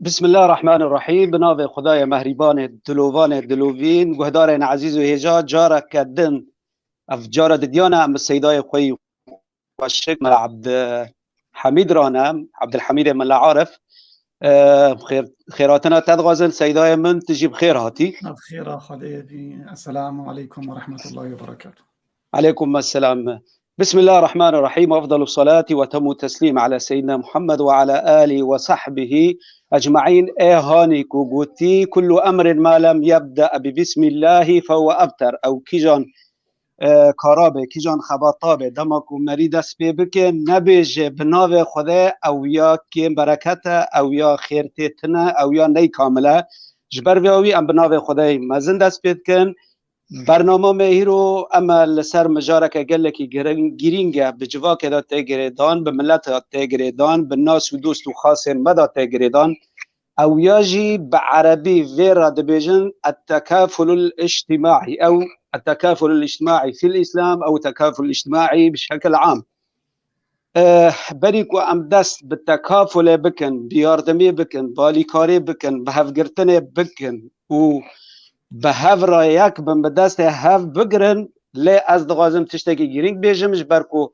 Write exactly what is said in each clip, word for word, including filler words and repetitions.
Bismillahirrahmanirrahîm. Bi navê Xwedayê mehrîbanê, dilovanê dilovîn, guhdarên ezîz û hêja, careke din, ev cara didiyana em bi seydayê xwe yî xweşik Mela Abdulhamîd rane, Abdulhamîdê Mela Arif. E, xêr-, xêratina te dixwazin, seydayê min, tu jî bi xêr hatî. Ev xêra Xwedê bî. Esselamu aleykum ve rahmetullahi ve berekatuh. عليكم السلام. بسم الله الرحمن الرحيم، وأفضل الصلاة وأتم التسليم على سيدنا محمد وعلى آله وصحبه أجمعين. Ê hanî ku gotî: "كل أمر ما لم يبدأ ببسم الله فهو أبتر." Ew kîjan, e, kara be, kîjan xebata be, dema ku merî dest pê bike, nebêje bi navê Xwedê, ew ya kêm bereket e, ew ya xêr tê tune, ew ya ney kamil e. Ji ber vê awî em bi navê Xwedê mezin dest pê dikin. Bernama me hîro, em li ser mijareke gelekî giring-, girîng e, bi civakê de tê girêdan, bi mileta tê girêdan, bi nas û dost û xasên me de tê girêdan. Ew ya jî bi erebî vê re dibêjin التكافل الاجتماعي. Ew التكافل الاجتماعي في الإسلام أو التكافل الاجتماعي بشكل عام. Eh, berî ku em dest bi tekafulê bikin, bi yardimî bikin, bi alîkarî bikin, bi hevgirtinê bikin û bi hev re yek bin, bi destê hev bigirin, lê ez dixwazim tiştekî girîng bêjim, ji ber ku,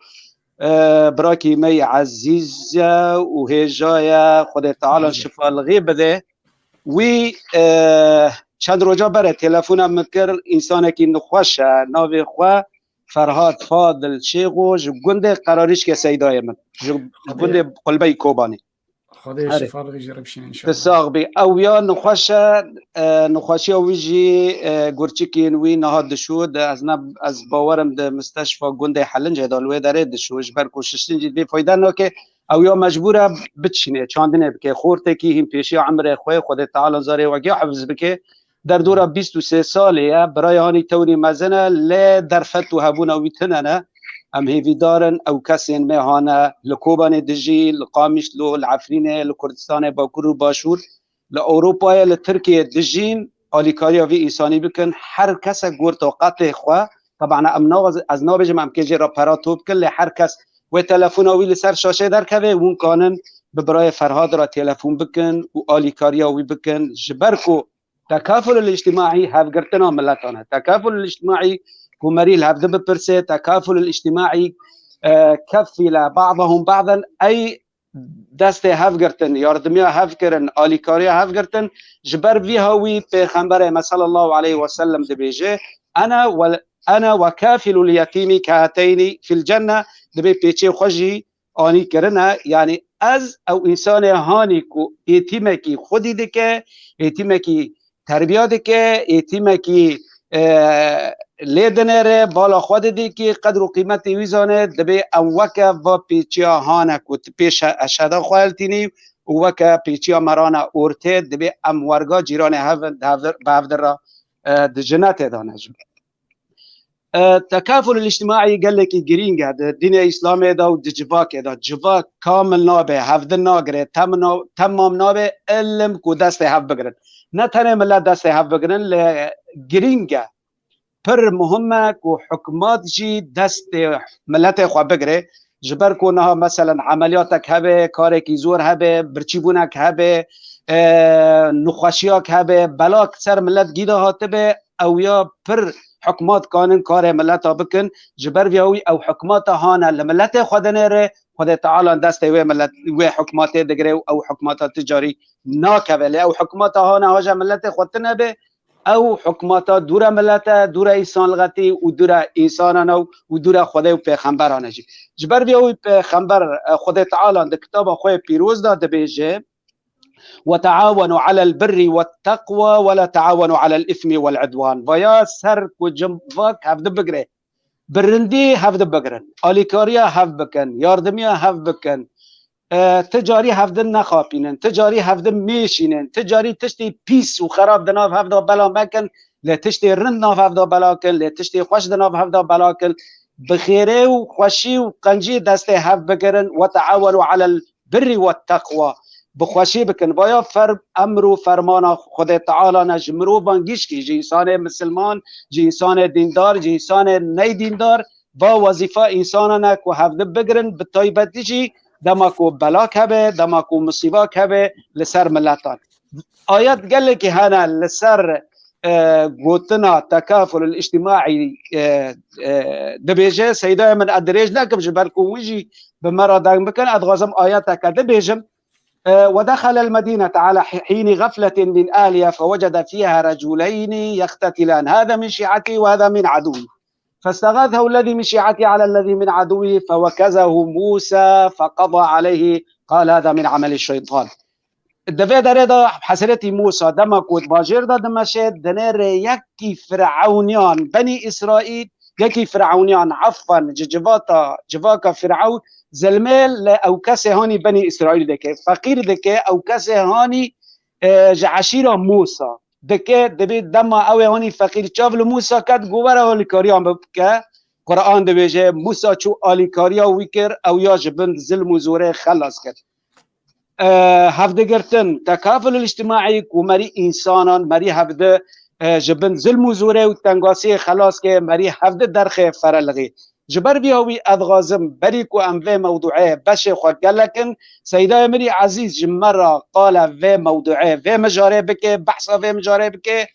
eh, birakî me yî ezîz e û hêja ye, Xwedê Teala şifa li xwe bide. Wî, eh, çend roja berê telefona min kir, însanekî nexweş e, navê xwe Ferhat Fadil Şêxo, ji gundê Qerarîşkê seydayê min. Ji gundê Qulbeyî Kobanê. Xwedê şifa bigî, jê re bişîne înşallah. Sax bî. Ew ya nexweş e, e, nexweşiya wî jî, e, gurçikên wî niha dişû, di, ez ne, ez bawerim di misteşfa gundê Helincê de li wê derê dişû, ji ber ku şiştin jî vê fayde nake, ew ya mecbûr e biçîne, çandinê bike, xortekî hîn pêşiya emrê xwe, Xwedê Teala zarê wekî hifz bike. Derdora bîst û sê salê ye, birayê hanî tewrî mezin e, lê derfet û hebûna wî tune ne. Em hêvîdar in, ew kesên me hane li Kobanê dijî, li Qamişlo, li Efrînê, li Kurdistanê Bakur û Başûr, li Ewropayê, li Tirkiyê dijîn, alîkariya vî însanî bikin. Her kesek gor taqetê xwe, teban em na-, ez nabêjim em kê jê re pera top bikin, lê her kes wê telefona wî li ser şaşê derkeve, hûn kanin bi birayê Ferhad re telefon bikin û alîkariya wî bikin. Ji ber ku Tekafulul îctimaî hevgirtina miletan e. Tekafulul îctimaî ku merî li hevdi bipirse, tekafulul îctimaî, e, keffîle ba'dahum ba'den, ey destê hevgirtin, yardimiya hevkirin, alîkariya hevgirtin, ji ber vî hawî Pêxemberê me sallallahu aleyhi ve sellem dibêje, "Ene ve, ene ve kafilul yetîmî kehateynî fil cenne", dibê pêçê xwe jî anî kirine, yanî ez ew însanê hanî ku êtîmekî xwedî dike, êtîmekî terbiya dike, êtîmekî, e, lê dinêre, bala xwe didikî, qedr û qîmetê wî zane, dibê em weke va pêçiya hane ku tu pêş he-, eşheda xwe hiltînî û weke pêçiya merana ortê, dibê em werga cîranê hev in, di hevdir, bi hevdir re, e, di jinetê de ne jî. E, tekafulul îctimaî gelekî girîng e di dînê Îslamê de û di civakê de. Civak kamil nabe, hevdin nagire, temna-, temam nabe, ilim ku destê hev bigirin. Ne tenê milet destê hev bigirin, lê girîng e. Pir muhim e ku hikmat jî destê miletê xwe bigire. Ji ber ku niha meselen emeliyatek hebe, karekî zor hebe, birçîbûnek hebe, e, nexweşiyak hebe, belak ser milet gîda hatibe, ew ya pir hikmat kanin karê mileta bikin. Ji ber vî hawî ew hikmata hane li miletê xwe dinêre, Xwedê Teala destê wê milet, wê hikmatê digire û ew hikmata ti carî nakeve. Lê ew hikmata hane haja miletê xwe tune be, ew hikmata dûre milet e, dûre însanlixetî û dûre însanan e û dûre Xwedê û pêxemberan e jî. Ji ber vî hawî pêxember, e, Xwedê Teala di kitaba xwe yê pîroz de dibêje, "وتعاونوا على البر والتقوى ولا تعاونوا على الإثم والعدوان." Vaya ser ku civak hevdi bigire, bi rindî hevdi bigirin, alîkariya hev bikin, yardimiya hev bikin, e, ti carî hevdin nexapînin, ti carî hevdin mêşînin, ti carî tiştê pîs û xerab di nav hevda bela mekin, lê tiştê rind nav hevda bela kin, lê tiştê xweş di nav hevda bela kin, bi xêrê û xweşî û qencî destê hev bigirin, "وتعاونوا على البر والتقوى." Bi xweşî bikin. Vaya fer-, emr û fermana Xwedê Teala ne ji mirovan gişkî, ji însanê misilman, ji însanê dîndar, ji însanê neydîndar, va wezîfa însanan e ku hevdi bigirin, bi taybetî jî dema ku belak hebe, dema ku misîbak hebe li ser miletan. Ayet gelekî hene li ser, e, gotina tekaful îctimaî, e, e, dibêje, Seydayê min, ez dirêj nekim, ji ber ku hûn jî bi me re deng bikin, ez dixwazim ayeteke dibêjim. E, ودخل المدينة على حين غفلة من أهلها فوجد فيها رجلين يقتتلان هذا من شيعته وهذا من عدوه فاستغاثه الذي من شيعته على الذي من عدوه فوكزه موسى فقضى عليه قال هذا من عمل الشيطان. Di vê derê de Hezretî Mûsa dema ku di bajêr de dimeşe, dinêre yekî firewnyan Benî Îsraîl, yekî firewnyan, efwen, ji civata, civaka Firewn, zilmê li ew kesê hanî Benî Îsraîl dike, feqîr dike, ew kesê hanî, e, ji eşîra Mûsa dike, dibê dema ew ê hanî feqîr çav li Mûsa ket, got were alîkariya min bike. Quran dibêje, Mûsa çû alîkariya wî kir, ew ya ji bin zilm û zorê xelas kir. E, hevdigirtin, tekaful îctimaî ku merî însanan, merî hevdi, e, ji bin zilm û zorê û tengasiyê xelas ke, merî hevdi derxê ferelixî. Ji ber vî hawî ez dixwazim berî ku em vê mewduê beşê xwe gelek in, Seydayê min î ezîz ji me re qala vê mewduê, vê mijarê bike, behsa vê mijarê bike,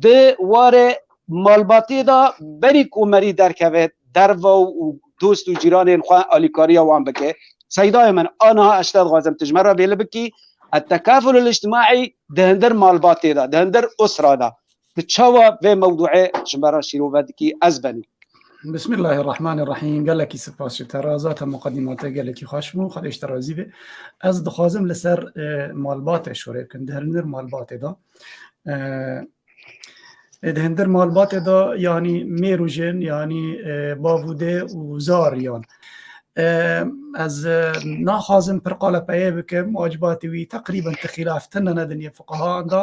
di warê malbatê de berî ku merî derkeve derve û dost û cîranên xwe alîkariya wan bike. Seydayê min, aniha ez ji te dixwazim tu ji me re bêli bikî, التكافل الاجتماعي di hundir malbatê de, di hundir usra de, tu çawa vê mewduê ji me re şîrove dikî, ez benî. Bismillahirrahmanirrahim. Gelekî spas ji te re. Zaten muqedîma te gelekî xweş bû. Xwedê ji te razî be. Ez dixwazim li ser, e, malbatê şorê bikim. Di hundir malbatê de, e, e, di hundir malbatê de, yanî mêr û jin, yanî, e, bav û dê û zariyan. E, ez, e, naxwazim pir qalepeyê bikim. Wacibatê wî teqrîben ti xîlaf tune ne di nêv fuqahan de.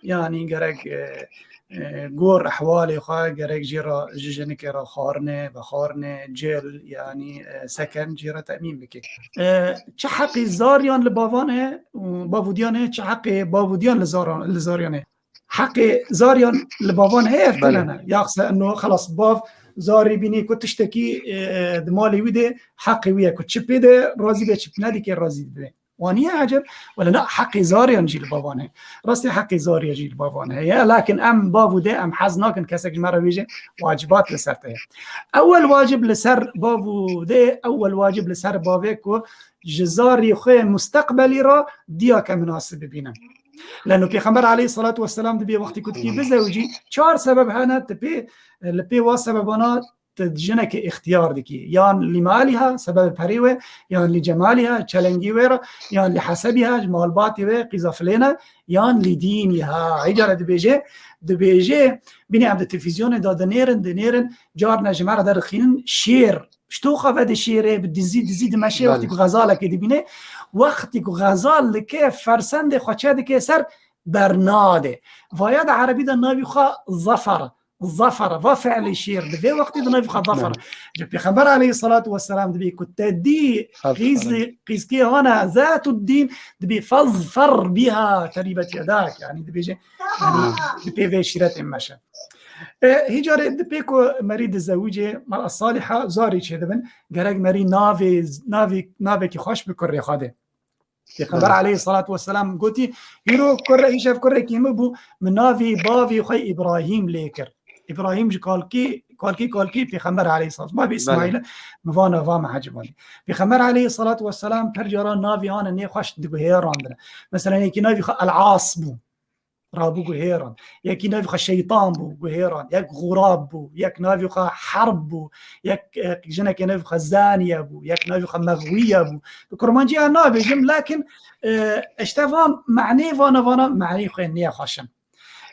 Yanî gerek, e, e, gor ehwalê xwe, gerek jê re, ji jinikê re xwarinê, vexwarinê, cil, yanî, e, seken jê re temîn bike. E, çi heqê zariyan li bavan heye û bav û diyan heye, çi heqê bav û diyan li zaran, li zariyan heye? Heqê zariyan li bavan heye, Belê. Tune ne. Yaxse eno xelas bav zarî bînî ku tiştekî, e, di malê wî de heqê wî ye ku çi pê de razî be, çi nedike razî dibe. Waniye eceb, wele na heqê zariyan jî li bavan heye. Rastî heqê zariya jî li bavan heye. Lakin em bav û dê em hez nakin kesek ji me re bêje wacibat li ser te ye. Ewel wacib li ser bav û dê, ewel wacib li ser bavê ku ji zarî xwe musteqbelî re diyake minasib bibînin. Leno Pêxember aleyhissalatu vesselam dibê wextî ku dikî bizewicî, çar sebeb hene, tu pê, li pê wa sebebana tu jinekê îxtiyar dikî. Yan li maliha, sebebê perê we, yan li cemaliha, çelengî wê re, yan li hesebiha, ji malbatê wê, qîza filêne, yan li dîniha. Îcara dibêje, dibêje, bînî em di televîzyonê de dinêrin, dinêrin, carna ji me re derixînin şêr. Ji toxa ve di şêrê, bi dizî, dizî dimeşe, Belê. Wextî ku xezalekê dibîne, wextî ku xezal dike, fersendê xwe çe dike ser bernade. Vaya di erebî de navî xwe zafer. Zafer, va fiilê şêr, di vê wextî di navî xwe zafer. Belê. Ji Pêxember aleyhissalatu vesselam dibê ku te dî Zafer. Qîzî, qîzkê hana zatuddîn, dibê fazfer biha terîbet yedak. Yanî dibêje, yanî di pê vê şîretê meşe. E, hîcarê di pê ku merî dizewicê, mera saliha zarî çêdibin, gerek merî navê, navê, navekî xweş bi kurê xwe de. Pêxember Evet. aleyhissalatu vesselam gotî, hîro kurre, hîşev kurrekî min bû, min navî bavî xwe Îbrahîm lê kir. Îbrahîm ji kalkî, kalkî, kalkî Pêxember aleyhissalatu, bavê Belê. Îsmaîl, min vana va me hecibandî. Pêxember aleyhissalatu vesselam per cara navî hane nê xweş diguhêrandine. Mesela yekî navî xwe El-As bû. Rabû guhêran. Yekî navî xwe Şeytan bû, guhêran. Yek Xurab bû. Yek navî xwe Herb bû. Yek, e, jinekê navî xwe Zaniye bû. Yek navî xwe Mexwiye bû. Bi kurmancî ya nabêjim, lakin, e, işte van, manê vana, vana, manê xwe niye xweş in.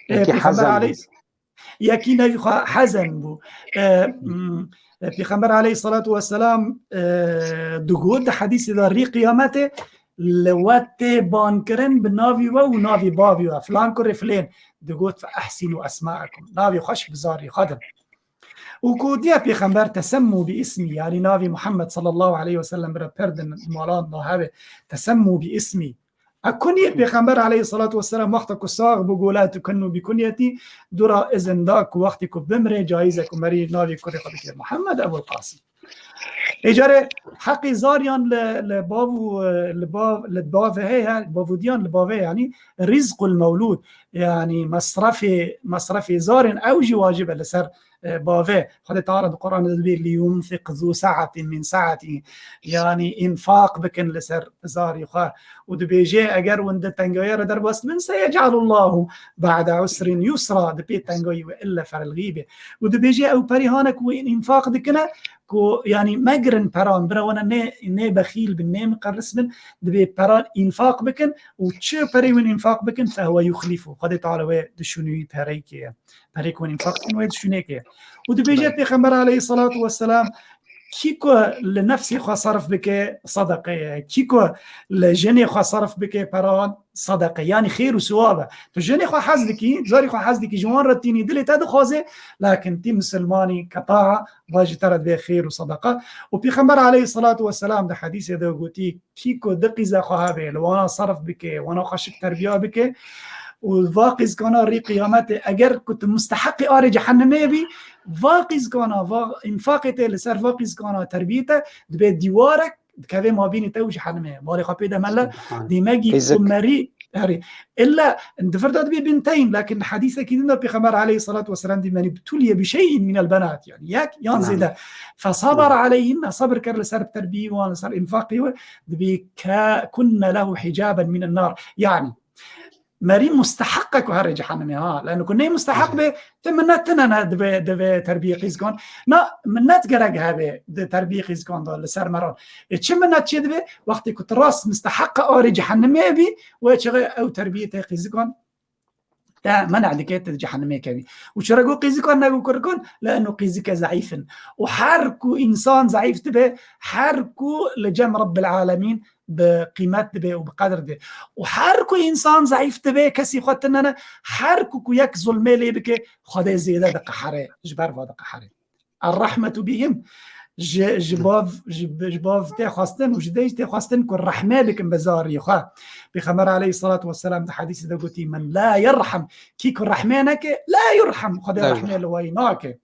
E, Yekî Pêxember Hezen bû. aleyhis-, Yekî navî xwe Hezen bû. E, m, e, Pêxember aleyhissalatu vesselam, e, digot di hedîsê de rî qiyametê, li we tê ban kirin bi navî we û navî bavî we, filan kurê filên, digot, "Fe ehsînû esma'ekum." Navê xweş bi zarî xwe din. Û ku diye Pêxember, "Tesemmû bi ismî", yanî navê Muhammed sallallahu aleyhi ve sellem bira per din malan da hebe, "Tesemmû bi ismî." A kuniyê Pêxember aleyhissalatu vesselam wexta ku sax bû, got, "La tukennû bi kunyetî", dûra izin da ku wextê ku bimre, caiz e ku merî navê kurê xwe bikê Muhammed Ebul Qasim. Ê carê heqê zariyan li, li bav û, li bav, li bavê heye, bav û diyan li bavê, yanî rizqul mewlûd, yanî mesrefê, mesrefê zarên ew jî wacib e li ser, e, bavê. Xwedê Teala di Qur'anê de dibê, "Liyunfiq zu sa'atin min sa'atî", yanî înfaq bikin li ser zarî xwe. Û dibêje, eger win di tengayê re derbas dibin, "Seyec'alullahu ba'de usrin yusra", di pê tengayî we illa ferel ghîbe. Û dibêje, ew perî hane ku wê înfaq dikine, ku, yanî, megirin peran, bira wana nê, nê bexîl bin, nê miqeris bin, dibê peran înfaq bikin û çi perê win înfaq bikin, fehuwe yuxlifu. Xwedê Teala wê dişûnî pereyê kê ye. Perê ku win înfaq bikin, wê dişûnê kê ye. Û dibêje Pêxember aleyhissalatu vesselam, kî ku li nefsê xwe sarf bike, sedeqe ye. Kî ku li jinê xwe sarf bike peran, sedeqe. Yanî xêr û siwab e. Tu jinê xwe hez dikî, zarî xwe hez dikî, ji wan re tînî, dilê te dixwaze, lakin tî misilmanî, qetaa, va ji te re dibe xêr û sedeqa. Û Pêxember aleyhissalatu vesselam di hedîsê de gotî, kî ku di qîza xwe hebe, li wana sarf bike, wana xweşik terbiya bike, û va qîzkana rî qiyametê, eger ku tu musteheqê arê cehennemê bî, va qîzkana, va înfaqê te li ser va qîzkana terbiyê te dibe dîwarek, dikeve mabînê te û cehennemê. Balê xwe pê de mele, Subhan. Dîmegî Qîzik. Ku merî, herî. Illa di vir de dibê binteyn, lakin di hedîsekî din de Pêxember aleyhissalatu vesselam dî, menî btulîye bi şey'in minel benat, yani yek yan Naam. zêde. Fesabara Naam. aleyhinne, sabir kir li ser terbiyê wan, li ser înfaqê we, dibê ke kunne lehu hicaben minen nar. Yani, merî musteheq e ku here cehennemê, ha. Leno ku nê musteheq be, ti minnet tine ne dibe, dibe terbiyê qîzkan. Na, minnet gerek hebe di terbiyê qîzkan de li ser meran. E, çi minnet çê dibe? Wextê ku tu rast musteheq e arê cehennemê bî, wê çaxê ew terbiyê te qîzikan te men'a dike, te di cehennemê kevî. Û çira got qîzikan, ne got kurikan? Leno qîzike zeîf in. Û her ku însan zeîf dibe, her ku li cem Rabbil Alemîn bi qîmet dibe û bi qedir dibe. Û her ku însan zeîf dibe, kesî xwe tune ne, her ku, ku yek zulmê lê bike, Xwedê zêde diqehere, ji ber va diqehere. Er-rahmetu bihim. Ji, ji bav, ji, ji bav tê xwestin û ji dê jî tê xwestin ku rehmê bikin bi zarî xwe. Pêxember aleyhissalatu vesselam di hedîsê de gotî, "Men la yerham", kî ku rehmê neke, la yurham, Xwedê La rehmê yurham. li wayî nake.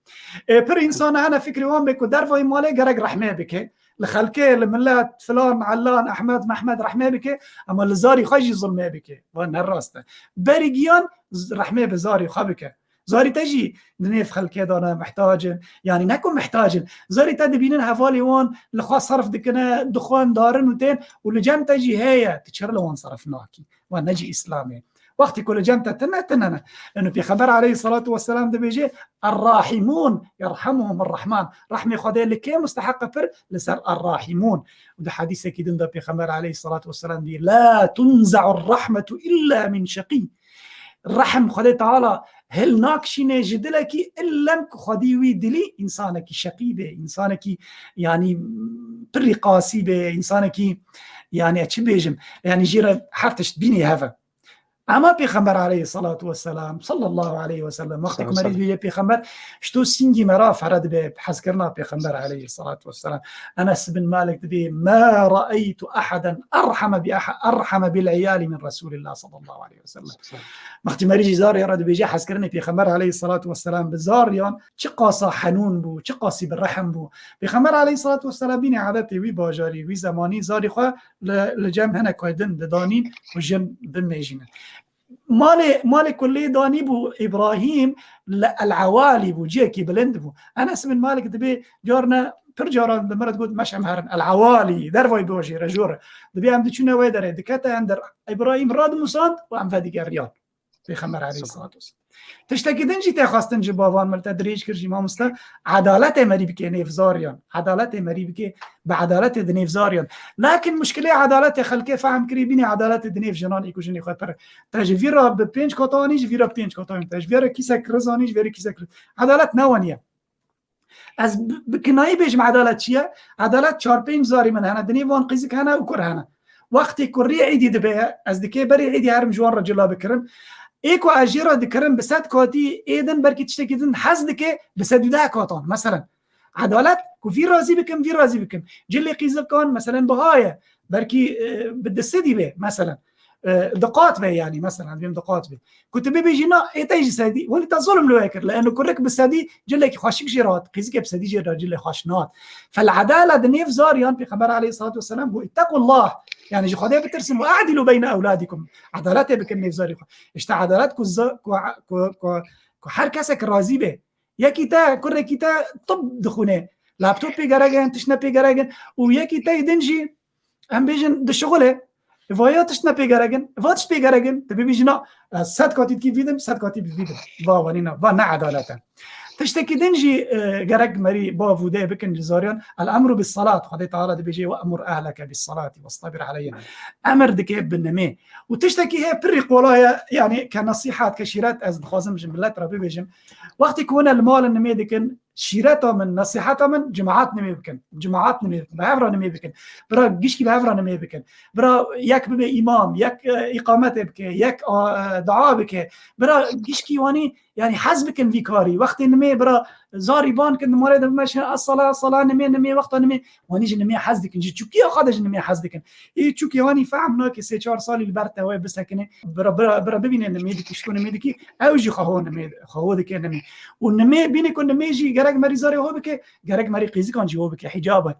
E, pir însan hene fikrê wan bê ku dervayî malê gerek rehmê bike. Li xelkê, li milet, filan, Allan, Ehmed, Mehmed rehmê bike, ama li zarî xwe jî zulmê bike. Van ne rast e. Berî giyan z-, rehmê bi zarî xwe bike. Zarî te jî di nêv xelkê de ne, mihtac in. Yanî ne ku mihtac in. Zarî te dibînin hevalê wan li xwe serf dikine, dixwin, darin û tên û li cem te jî heye. Tu çira li wan serf nakî? Wan ne cî Îslamê. Wextê ku li cem te tine, tine ne. Eno Pêxember aleyhissalatu vesselam dibêje, "Er-rahimûn yerhamuhumur Rahman." Rehmê Xwedê li kê musteheq e pir? Li ser er-rahimûn. Û di hedîsekî din de Pêxember aleyhissalatu vesselam dî, "La tunza'ur rahmetu illa min şeqî." Rehm Xwedê Teala hil nakişîne ji dilekî, illem ku xwedî wî dilî însanekî şeqî be, însanekî, yanî, pirî qasî be, însanekî, yanî, çi bêjim, yanî, jî re her tişt bînî heve. Ama Pêxember aleyhissalatu vesselam, sallallahu aleyhi ve sellem, wextê ku Sallallahu merî dibê Pêxember, ji to sîngî me ra fere dibe hezkirina Pêxember aleyhissalatu vesselam. Enes bin Malik dibê, "Ma ra'eytu ahaden erhame bi aha-, erhame bil iyali min Resulillah sallallahu aleyhi ve sellem." Wextê merî jî zarê re dibêje hezkirinê Pêxember aleyhissalatu vesselam bi zariyan çi qasa henûn bû, çi qasî bi rehm bû. Pêxember aleyhissalatu vesselam bînî adetê wî bajarî, wî zemanî zarî xwe li, li cem hinek din didanîn ku jin bimêjînin. Malê, malê ku lê danî bû Îbrahîm li El-Ewalî bû, cihekî bilind bû. Enes bin Malik dibê carne, pir caran li me re digot, "Meş em herin El-Ewalî, dervayî bajêr e, jor e." Dibê em diçûne wê derê, dikete em der. Îbrahîm radimusand û em vedigeriyan. Pêxember aleyhissalatu vesselam. Tiştekî din jî tê xwestin ji bavan, min te dirêj kir jî mamoste, edaletê merî bike nêv zariyan. Edaletê merî bike bi edaletê di nêv zariyan. Lakin muşkilê edaletê xelkê fehm kirî bînî edaletê di nêv jinan ê ku jinê xwe pir. Te ji vî re bi pênc kata anî, ji vî re pênc kata anî. Te ji vî re kîsek riz anî, ji vî re kîsek riz. Edalet ne waniye. Ez bi, bi kinayî bêjim edalet çi ye? Edalet çar pênc zarî min hene, di nêv wan qîzik hene û kur hene. Wextê ku rê îdî dibe, ez dikê berê îdî herim ji wan re cila bikirim. Ê ku ez jê re dikirim, bi sed katî ê din belkî tiştekî din hez dike, bi sed û deh katan. Meselen, edalet ku vî razî bikim, vî razî bikim. Cilê qîzikan, meselen, biha ye. Belkî, e, bi du sedî be, meselen. e, diqat be, yanî, mesela, dibêm diqat be. Ku tu bibêjî, na, ê te jî sedî, welî te zulm li wê kir. Li eno kurek bi sedî cilekî xweşik jê re hat, qîzikê bi sedî jê re cilê xweş nehat. Fel edale di nêv zariyan, Pêxember aleyhissalatu vesselam got, "Ittequllah." Yanî ji Xwedê bitirsin, "Ve e'dilu beyne ewladikum." Edaletê bikin nêv zarî xwe. İşte edalet ku za-, ku, ku, ku, ku her kesek razî be. Yekî te, kurekî te tib dixwîne. Laptop pê gerek in, tiştine pê gerek in. Û yekî te din jî, em bêjin, dişixule. Va ya tiştine pê gerek in, va tişt pê gerek in. Te bibêjî, na, ez sed katî dikî vîdim, sed katî bivîdim. Va wanî na, va ne edalet e. Tiştekî din jî, e, gerek merî bav û dê bikin ji zariyan. El emru bis salat. Xwedê Teala dibêje, "Ve emur ehleke bis salati ve stabir aleyha." Emir dike bi nimê. Û tiştekî heye pirî qolay e, yanî ke nesîhat, ke şîret ez dixwazim ji millet re bibêjim. Wextê ku hûn li mal nimê dikin, şîreta min, nesîheta min, cemaat nimê bikin. Cemaat nimê bikin. Bi hev re nimê bikin. Bira gişkî bi hev re nimê bikin. Bira yek bibe îmam, yek, e, îqametê bike, yek, a, e, dua bike. Bira gişkî wanî, yanî hez bikin vî karî. Wextê nimê bira zarî ban kin, di malê de bimeşin, "Es-sala, es-sala, nimê, nimê, wexta nimê." Wanî ji nimê hez dikin. Ji çûkiya xwe de ji nimê hez dikin. Ê çûkê wanî fehm nake sê çar salî li ber te wê bisekine. Bira, bira, bira bibîne nimê dikî, ji ku nimê dikî, ew jî xwe ho nimê, xwe ho dike nimê. Û nimê, bînî ku nimê jî gerek merî zarê ho bike, gerek merî qîzikan jî ho bike, hîcab e.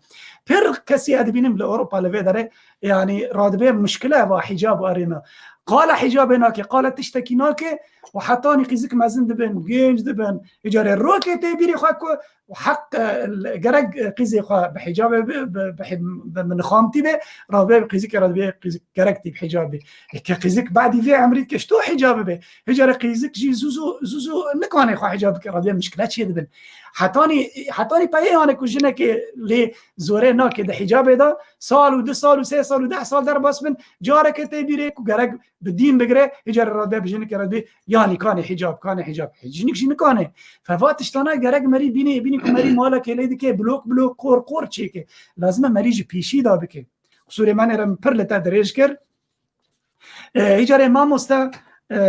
Pir kesî ez dibînim li Ewropa li vê derê, yanî radibe muşkile va hîcab û erê me. Qala hîcabê nake, qala tiştekî nake û hetanî qîzik mezin dibin, gênc dibin. Îcarê rokê tê bîrê xwe ku û heq, e, gerek, e, qîzê xwe bi hîcabê bi, bi, bi, bi, bi nixamtî be, radibe qîzikê radibe qîzik gerek tî bi hîcabê. E, ke qîzik badî vê emrî dike, ji to hîcabê be. Hîcarê qîzik jî zû zû, zû zû nikane xwe hîcab bike, radibe mişkile çê dibin. Hetanî, hetanî peyê hane ku jinekê lê zorê nake di hîcabê de, sal û du sal û sê sal û deh sal derbas bin, careke tê bîrê ku gerek bi dîn bigire, hîcarê radibe bi jinekê radibe, yanî kanê hîcab, kanê hîcab. Jinik jî nikane. Feva tiştana gerek merî bînê, bînî ku merî malekê lê dike, blok blok, qor qor çêke. Lazim e merî ji pêşî da bike. Qusûrê me nêre min pir li te dirêj kir. E, hîcarê mamoste, e,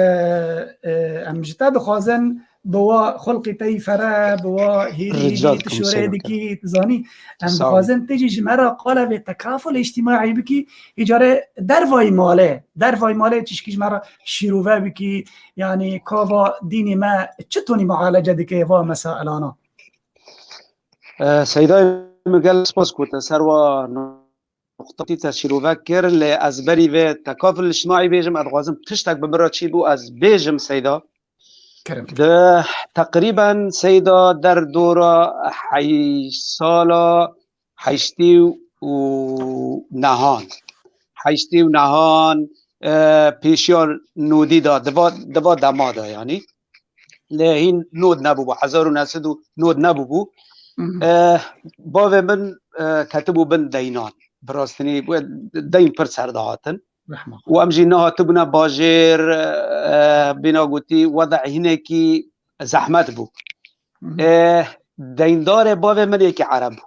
e, em ji te dixwazin bi wa xulqî te yî fere, bi wa hêrî Rica hêrî tu dikim, şorê seyda. Dikî, tu zanî. Em Sağ ol. Dixwazin tu jî ji me re qala vê tekaful îctîmaî bikî, hîcarê dervayî malê, dervayî malê çişkî ji me re şîrove bikî, yanî kava dînê me çi tonî mualece dike va mesailana? E, Seydayê min gelek spas ku te ser wa nuqtatî te şîrove kir, lê ez berî vê tekaful îctîmaî bêjim, ez dixwazim tiştek bi min re çî bû, ez bêjim Seyda. Kerem. Di teqrîben Seyda derdora heşt sala heştê û nehan. Heştê û nehan, e, pêşiya nodî de, diva, diva dema de yanî. Lê hîn nod nebûbû, hezar û neh sed û nod nebûbû. Mhm. E, bavê min, e, ketibû bin deynan. Bi rastî wê deyn pir ser dihatin. Rehma. Û em jî nehatibûne bajêr, e, bîna gotî, wede hinekî zehmet bû. Mhm. E, deyndarê bavê min yekî ereb bû.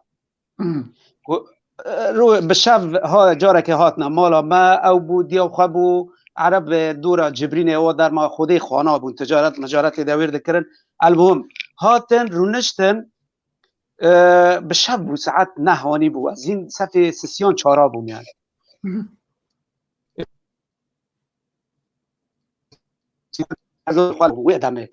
Mhm. Ku, e, ro-, bi şev ha, careke hatine mala me, ew bû, diya xwe bû, ereb, e, dora Cibrînê o derma xwedê xwana bûn, ticaret, micaretê de wêr dikirin. Elmuhim, hatin, rûniştin, e, bi şev bû, saet neh anî bû. Ez hîn sefê sisiyan çara bûm yani. Mhm. Wê demê.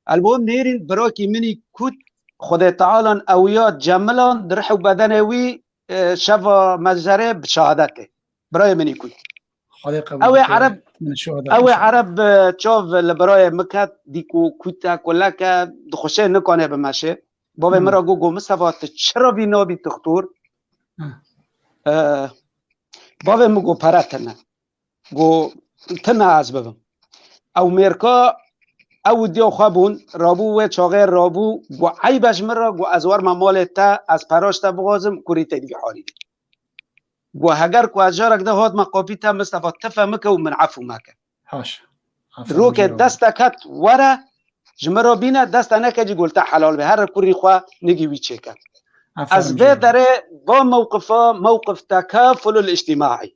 Elbom nêrîn birakî minî kut, Xwedê Tealan ewiya cemilan di rih û bedenê wî, e, şeva mezerê bi şehadetê. Birayê minî kut. Xwedê qebûl Ew ê bike. Ereb, Min şehada ew ê inşallah. Ereb, e, çav li birayê min ket, dî ku kut e, kulek e, dixweşê nikane bimeşê. Bavê min Hmm. re got, got, "Mistefa, tu çira vî nabî doktor?" Hmm. E, bavê min got, "Pere tune." Got, "Tune ez bibim." Ew mêrka, ew û diya xwe bûn, rabû wê çaxê rabû, got, "Eyb e ji min re," got, "ez werme malê te, ez pera ji te bixwazim, kurî te dî halî." Got, "Heger ku ez carek de hatime qapî te, Mistefa, tife mike û min efû meke." Haş. Aferin Roke jê re. Dest te ket were, ji min re bîne, dest te neke jî gol te helal be. Here kurî xwe nigî wî çêke. Aferin Ez jê vê re. Derê va mewqifa, mewqif tekafulul îctîmaî.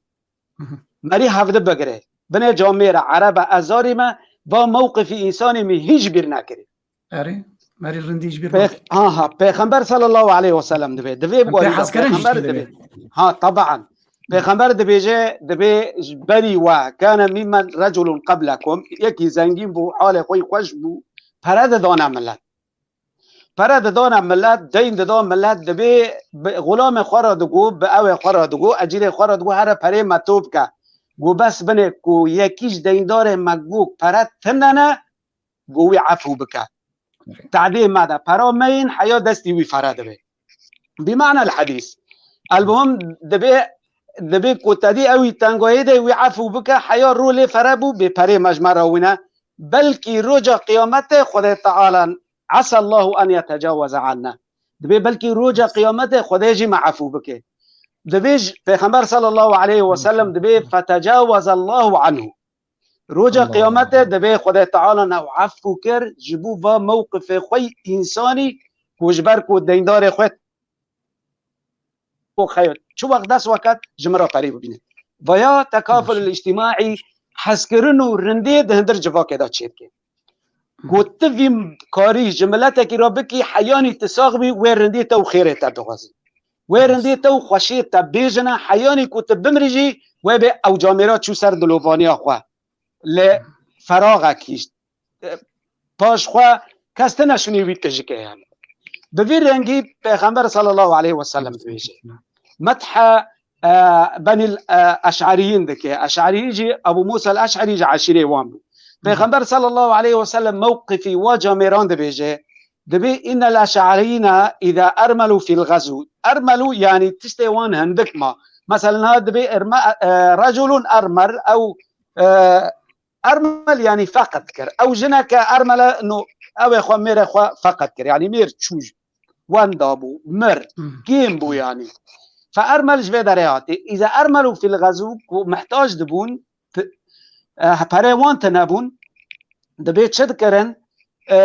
Mhm. Merî hevdi bigire. Binê camêre, erebe, ezarî me, va mewqifî însanî min hîç bîr nekirî. Erê, merî rindî ji bîr Pêx-, bak. Aha, Pêxember sallallahu aleyhi ve sellem divê. Divê Em pê hez kirin jî Pêxember divê. Ha, taban. Pêxember dibêje, dibê ji berî we, kane mimmen reculun qeblekum, yekî zengîn bû, halê xwe yî xweş bû, pere didane milet. Pere didane milet, deyn dida milet, dibê bi xulamê xwe re digo, bi ewê xwe re digo, ecîrê xwe re digo, here perê me to bike. Go bes binê ku yekî ji deyndarê me go pere tune ne, go wî efû bike. Tadê me de pera meyîn heya destî wî fere dibe. Bi mana el hadîs. Elmuhim dibê, dibê ku tedî ewî tengayê de wî efû bike, heya ro lê fere bû, bê perê me ji me re wîne. Belkî roja qiyametê Xwedê Teala, asa Allahu en yetecawaze anna. Dibê belkî roja qiyametê Xwedê jî me efû bike. Dibê ji Pêxember sallallahu aleyhi ve sellem dibê fetecawaze Allahu anhu. Roja Allah qiyametê Allah. Dibê Xwedê Teala nav efû kir, ji bo va mewqifê xwe yî însanî ku ji ber ku deyndarê xwe ku xeyr, çi wext dest we ket, ji min re perê bibîne. Vaya tekaful Maşallah. Îctimaî, hezkirin û rindê di hindir civakê de çêdike. Ku tu vî karî ji miletekî re bikî, heyanî tu sax bî, wê rindê te û xêrê te dixwazin. Wê rindê te û xweşiyê te bêjine, heyanî ku tu bimrî jî, wê bê ew camêra çû ser dilovaniya xwe. Li feraxekî, e, paş xwe kes tine şûnê wî tijike yani. Bi vî rengî Pêxember sallallahu aleyhi ve sellem dibêje. Methe, e, benîl, e, eş'ariyîn dike. Eş'ariyîn jî Ebu Musa el-Eş'arî ji eşîrê wan bû. Pêxember sallallahu aleyhi ve sellem mewqifî wa camêran dibêje. Dibê innel eş'ariyîne îza ermelu fil gazû. Ermelu yani tiştê wan hindik ma. Mesela niha dibê erme-, e, reculun ermel ew, e, ermel yani feqet kir. Ew jineke ermele no ew ê xwe mêrê xwe feqet kir. Yani mêr çû wenda bû, mir, Hı. kêm bû yani. Fe ermel ji vê derê hatî. Îza ermelu fil gazû ku mihtac dibûn, ti-, e, perê wan tine bûn, dibê çi dikirin? E,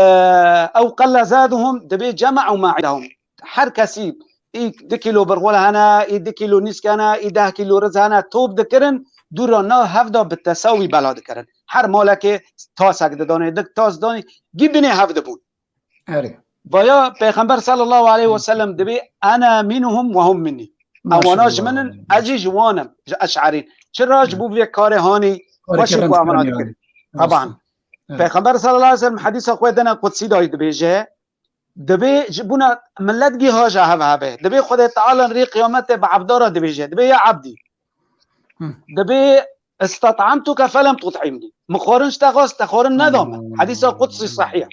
ew qella zaduhum, dibê cema'u ma indahum. Her kesî î du kîlo birxwil hene, î du kîlo nîsk hene, î deh kîlo riz hene, top dikirin, dûra nav hev de bi tesawî bela dikirin. Her malekê tasek didanê, dik tas danê, gî binê hev dibûn. Erê. Vaya Pêxember sallallahu aleyhi ve sellem dibê, "Ene minhum ve hum minni." Ewana ji min in, Maşallah. Ez jî ji wan im, ji eş'arîn. Çira ji bo vê karê hanî Karê xweşik kerem û amana dikirin yani. Taban. Rast. Evet. Pêxember sallallahu aleyhi ve sellem hedîsa xwe dene qudsî dayî dibêje, dibê ji bona millet gî haja hev hebe. Dibê Xwedê Teala rê qiyametê bi ebdara dibêje. Dibê ya ebdî. Hı. Dibê istat'amtuke felem tut'imni. Min xwarin ji te xwest, te xwarin neda min. Hedîsa qudsî sahih.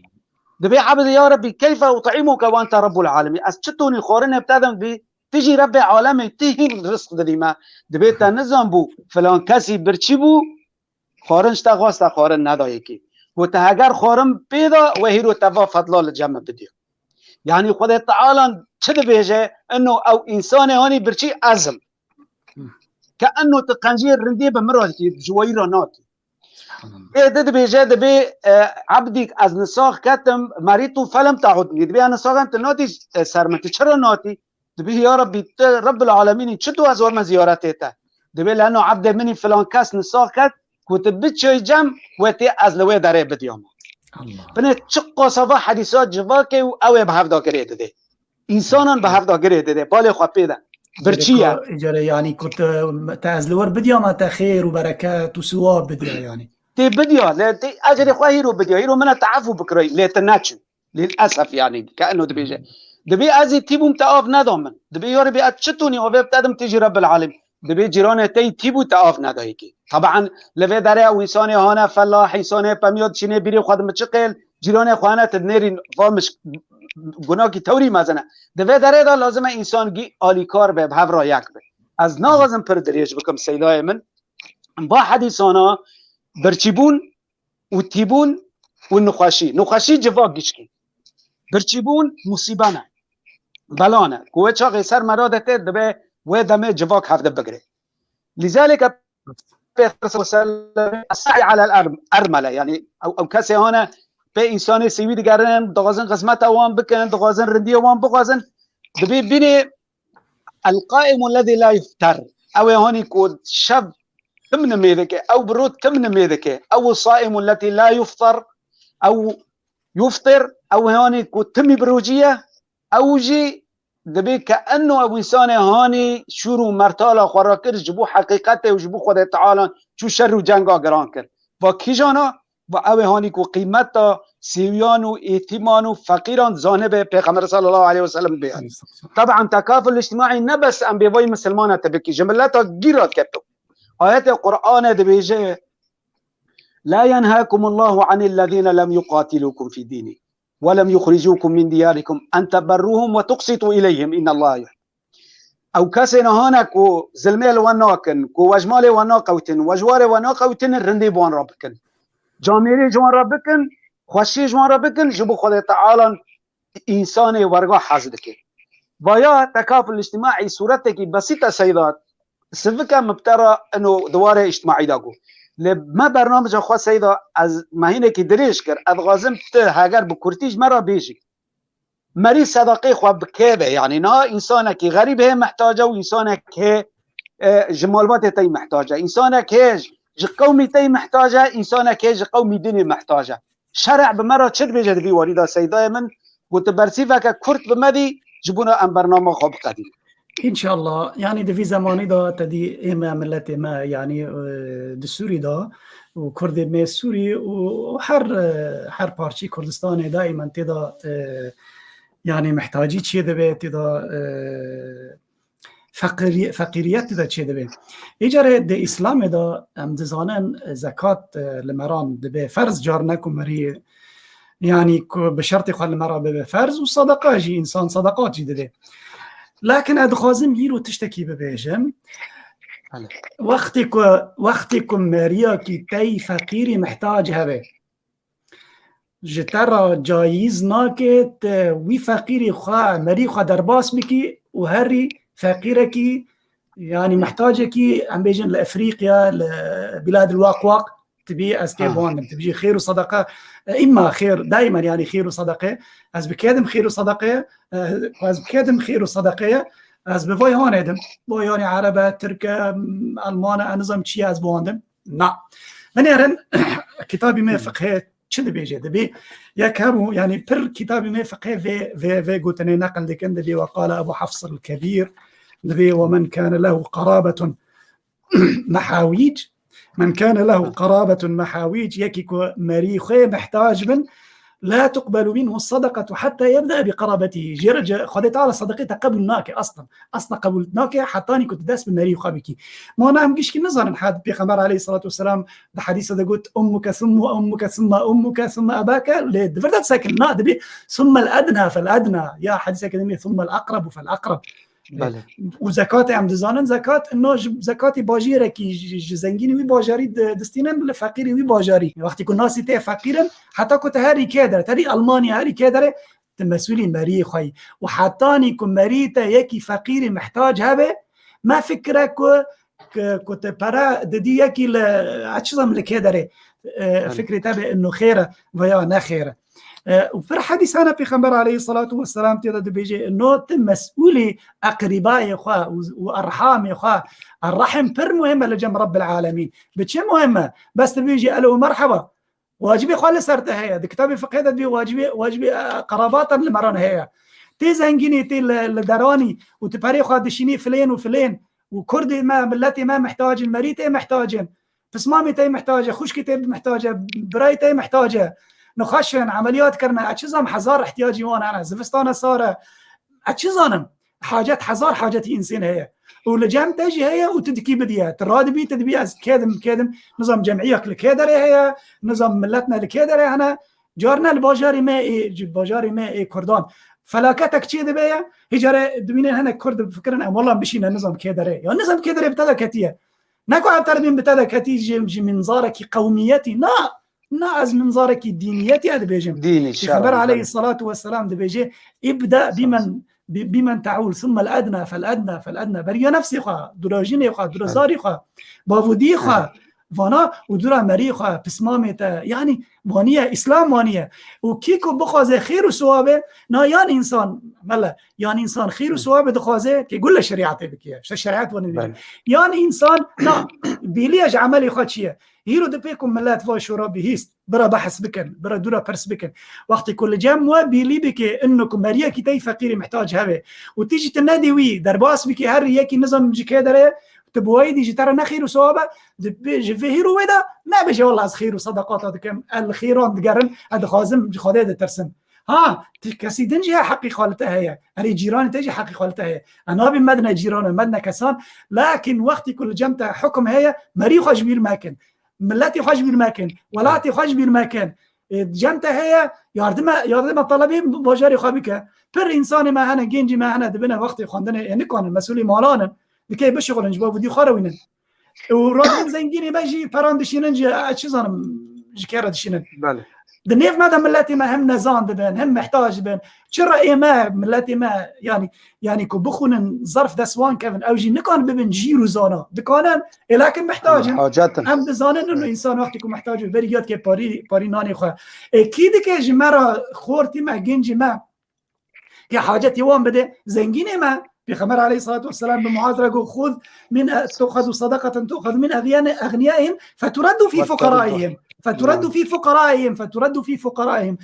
Dibê ebdî ya Rebbî keyfe ut'imuke ve ente Rebbul alemîn. Ez çitonî xwarinê bi te dim dibê ti jî Rebbê alemê ti hîn rizq didî me. Dibê te nizan bû filan kesî birçî bû, xwarin ji te xwest te xwarin neda yekî. Got te heger xwarin pê da, we hîro te va fedla li cem min bidiya. Yanî Xwedê Teala çi dibêje? Ino ew însanê hanî birçî ez im. Ke ino tu qenciyê rindê bi min re dikî, ji wayî re nakî. Subhanallah. Ê di dibêje, dibê, e, ebdîk ez nisax ketim, merîtu felem te'udnî. Dibê ez nisax em tu natî, e, ser min, tu çira natî? Dibê ya Rebbî, tu Rebbul Alemînî, çi tu ez werme ziyaretê te? Dibê leno ebdê minî filan kes nisax ket, ku tu biçoy cem, wê tê ez li wê derê bidiyama. Allah. Binê çi qasava hedîsa civakê û ew ê bi hevda girê didê. Însanan bi hevda girê didê, balê xwe pê de. Birçî ye. Îcare, îcare, yanî ku te, te ez li wir bidiyama te xêr û bereket û siwab bidiya yanî. Tê bidiya, lê tê ecrê xwe hîro bidiya, hîro min e te efû bikirayî, lê tu neçû. Lilesef yanî, ke eno dibêje. Dibê ez ê tîbûm te av neda min. Dibê ya Rebî ez çitonî avê bi te dim tê jî Rebbil Alem. Dibê cîranê te yî tîbû te av neda yekê. Taban li vê derê ew însanê hane felah, însanê pemiya dişînê bîrê xwe dimi çi qêl, cîranê xwe hene tu dinêrîn va miş gunakî tewrî mezin e. Di vê derê de lazim e însan gî alîkar be, bi hev re yek be. Ez naxwazim pir dirêj bikim seydayê min. Ba hedîsana birçîbûn û tîbûn û nixweşî. Nixweşî civak gişkî. Birçîbûn musîbe ne. Bela ne. Ku wê çaxê ser me radete dibe wê demê civak hevde bigire. Lîzalike Pêxember sallallahu aleyhi ve sellem, "Es-sa'i alel erm-, ermele." Yanî ew, ew kesê hane pê însanê sêwî digerin, dixwazin xizmeta wan bikin, dixwazin rindiyê wan bixwazin. Dibê bînê el-qaimu lezî la yufter. Ew ê hanî ku şev tim nimê dike, ew bi rû tim nimê dike. Ew saimu lezî la yufter. Ew yuftir, ew ê hanî ku timî bi rojî ye, ew jî Dibê ke eno ew însanê hanî şûr û mertala xwe rakir, ji bo heqîqetê û ji bo Xwedê Teala çû şer û cenga giran kir. Va kîjana? Va ew ê hanî ku qîmeta sêwiyan û êtîman û feqîran zanibe Pêxember sallallahu aleyhi ve sellem bê. Teban tekaful îctimaî ne bes em bê vay misilmana te bikî, ji mileta gî ra diketo. Ayetê Qur'anê dibêje, "La yenhakumullahu anillezîne lem yuqatilukum fî dînî." "Ve lem yuxricukum min diyarikum en teberruhum ve tuqsitu ileyhim innallaha yuhib." Ew kesên hane ku zilmê li we nakin, ku we ji malê we naqewtin, we ji warê we naqewtin, rindî bi wan re bikin. Camêrî ji wan re bikin, xweşî ji wan re bikin, ji bo Xwedê Teala însanê werga hez dike. Vaya tekaful îctimaî sûretekî besît e seyda, sivike mibtera ino di warê îctimaî de got. Lê me bernameca xwe seyda ez mehînekî dirêj kir. Ez dixwazim tu heger bi kurtî ji me re bêjî. Merî sedaqê xwe bi kê ve, yanî niha însanekî xerîb hê mihtac e û însanek hê, e, ji malbatê tey mihtac e. Însanek hê ji qewmî tey mihtac e, însanek hê ji qewmî dinê mihtac e. Şerê bi me re çi dibêje di vî warî de seydayê min? Got, tu bersîveke kurt bi me dî, ji bona em bernama xwe biqedînin. Înşallah, yanî di vî zemanî de te dî ê me, miletê me, yanî, e, di Sûrî de û Kurdê me Sûrî û her, e, her parçî Kurdistanê daîmen tê de, e, yanî mihtacî çê dibe, tê de, e, feqirî-, feqîriyet tê de çê dibe. Îcarê di Îslamê de em dizanin zekat, e, li meran dibe ferz, car ne ku merî, yanî ku bi şertê xwe li me re bibe ferz û sadaqa jî, însan sadaqat jî dide. Lakin ez dixwazim îro tiştekî bibêjim. Belê. Wextê ku, wextê ku meriyakî tey feqîrî mihtac hebe, ji te re cayîz nake tu wî feqîrî xwe, merî xwe derbas bikî û herî feqîrekî, yanî mihtacekî, em bêjin li Efrîqya, li Biladil Waqwaq, tu bî ez tê Ha. biwandim, tu bijî xêr û sedeqe, e, îmma xêr, daîmen yanî xêr û sedeqe, ez bikêdim xêr û sedeqe, e, ez bikêdim xêr û sedeqe, ez bi vay hanê dim, vay yanî Ereb e, Tirk e, Elman e, ez nizam çi ye ez biwandim. Na. Binêrin, kitabî me Hmm. fiqhê çi dibêje? Dibê yek hebû, yanî pir kitabî me fiqhê vê, vê, vê gotinê neqil dikin, dibê ve qala Ebu Hafs el-Kebîr, dibê ve men kâne lehu qarabetun mehawîc, men kâne lehu qarabetun mehawîc, yekî ku merî xwê mihtac bin, la tuqbelu minhu sadaqatu hatta yebda bi qarabetihi. Jê re ce-, Xwedê Teala sadaqê te qebûl nake aslan. Asla qebûl nake hetanî ku tu dest bi merî xwe bikî. Mana em gişkî nizanin, had Pêxember aleyhissalatu vesselam di hedîse de got, "Ummuke summa ummuke summa ummuke summa ebake." Lê di vir de disekil, na, dibê, "Summa el-edna fel-edna." Ya hedîseke din bê, "Summa el-aqrabu fel-aqrab." Belê. Û zekatê em dizanin, zekat, ino ji zekatê bajêrekî ji, ji zengînî wî bajarî di-, distînin li feqîrî wî bajarî. Wextî ku nasî tê feqîr in, heta ku te herî kê dere, te dî Almanya herî kê dere, tu mesûlî meriyê xwe yî. Û hetanî ku merî te yekî feqîrî mihtac hebe, me fikire ku, ku, ku te pere didî yekî li, ez çi zanim li kê derê, e, Belê. fikrê te be ino xêr e veya ne xêr e. E, û pir hedîs hene Pêxember aleyhissalatu vesselam tê de dibêje, ino tu mesûlî eqrîbayê xwe û, û erhamê xwe. Errahim pir muhim e li cem Rabbil Alemîn. Bi çi muhim e? Bes tu bêjî elo û merheba. Wacibê xwe li ser te heye. Di kitabê fiqhê de dibê wacibê, wacibê, e, qerabatan li meran heye. Tê zengînî, tê li, li deranî û tu perê xwe dişînî filên û filên û kurdê me, miletê me mihtac in, merî tê mihtac in. Pismamê te mihtac e, xwişkê te mihtac e, birayê te mihtac e. Nixweş in, emeliyat kirine, ez çi zanim hezar ihtiyacî wan hene, zivistana sar e. Ez çi zanim, hacet, hezar hacetî însên heye. Û li cem te jî heye û tu dikî bidiye. Tu radibî, tu dibî ez kêdim, kêdim. Nizam cemiyek li kê derê heye, nizam miletne li kê derê hene. Carine li bajarê me ê, ji bajarê me ê Kurdan felaketek çê dibe ye. Hî carê dibînin hinek Kurd difikirin, em wela bişîne nizam kê derê. Ya nizam kê derê bi te de ketiye. Ne ku ev terbîn bi te de ketî ji, ji minzarekî qewmiyetî. Na, na ez minzarekî dîniyetî ez dibêjim. Dînî, Pêxember şer'an, aleyhissalatu vesselam dibêje, "İbda bimen, bi-, bimen te'ul, summel edna, fel edna, fel edna." Beriya nefsê xwe, durajinê xwe, durezarî xwe, bavûdî xwe, vana û dûra meriyê xwe pismamê te, yanî vaniye, Îslam vaniye. Û kî ku bixwaze xêr û siwabê, na yan însan, mele, yan însan xêr û siwabê dixwaze, kê gule şerîetê bike, işte şerîet vaniye. Yan însan, na, bîliye ji emelê xwe çi ye? Hîro dipê ku millet va şora bihîst, bira behs bikin, bira dûra pirs bikin. Wextê ku li cem we bîlî bike, inno ku meriyekî tey feqîrî mihtac hebe û tî jî tu nedî wî derbas bike, her yekî nizam ji kê dere, tu bi wayî dî ji te re ne xêr û siwab e, dibê ji vê hîro wê de nebêje, "Wela ez xêr û sedeqata dikim, ez li xêran digerim, ez dixwazim ji Xwedê ditirsim." Ha, ti kesî din jî heqî xwe li te heye. Erê cîranê te jî heqî xwe li te heye. E, nabî medine cîran e, medine kesan. Lakin wextî ku li cem te hukm heye, merî xwe ji bîr mekin. Milletî xwe ji bîr mekin. Welatê xwe ji bîr mekin. E, cem te heye, yardime, yardime telebê bajarê xwe bike. Pir însanê me hene, gencî me hene, dibine wextê xwendinê, ê nikanin, mesûlî malan in. Dikê bişixulin, ji bo vîdyo xwe re wînin. Û radin zengînê me jî peran dişînin, jî, e, çi zanim, ji kê re dişînin. Belê. Di nêv me de milletê me hem nezan dibin, hem mihtac dibin. Çira ê me, milletê me, yanî, yanî ku bixwînin zerf dest wan kevin, ew jî nikan bibin jîr û zana. Dikanin, ê lakin mihtac in. Hacet in. Em dizanin ino însan wextê ku mihtac in, berî ya dike parî, parî nanê xwe. Ê kî dike ji me re xortî me, gencî me, ke hacetê wan bide, zengînê me. Pêxember aleyhissalatu vesselam bi Muaz re got, "Xuz min, e, tuxazu sadaqatan tuxazu min eğniyane-, eğniyaihim feturaddu fi fuqaraihim." Feturaddu fi fuqaraihim, feturaddu fi fuqaraihim.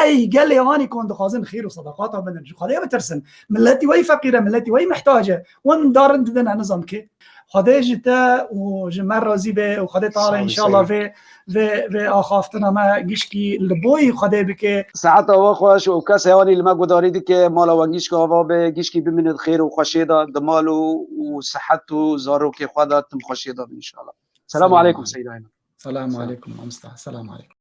Ey gelê anî kon dixwazin xêr û sadaqata bidin, ji Xwedê bitirsin. Milletî wey feqîr e, milletî wey mihtac e. Wan darin didin, e, nizam ki. Xwedê ji te û ji me razî be û Xwedê Teala înşallah vê, vê, vê axaftina me gişkî li boyî Xwedê bike. Saeta we xweş û kesê anî li me gudarî dike, mala we gişka ava be, gişkî bimîne di xêr û xweşê de, di mal û, û sihet û zarokê xwe de tim xweşê de bin înşallah. Selamu aleykum Seyda Eyman. Selamu aleykum mamosta. Selamu aleykum.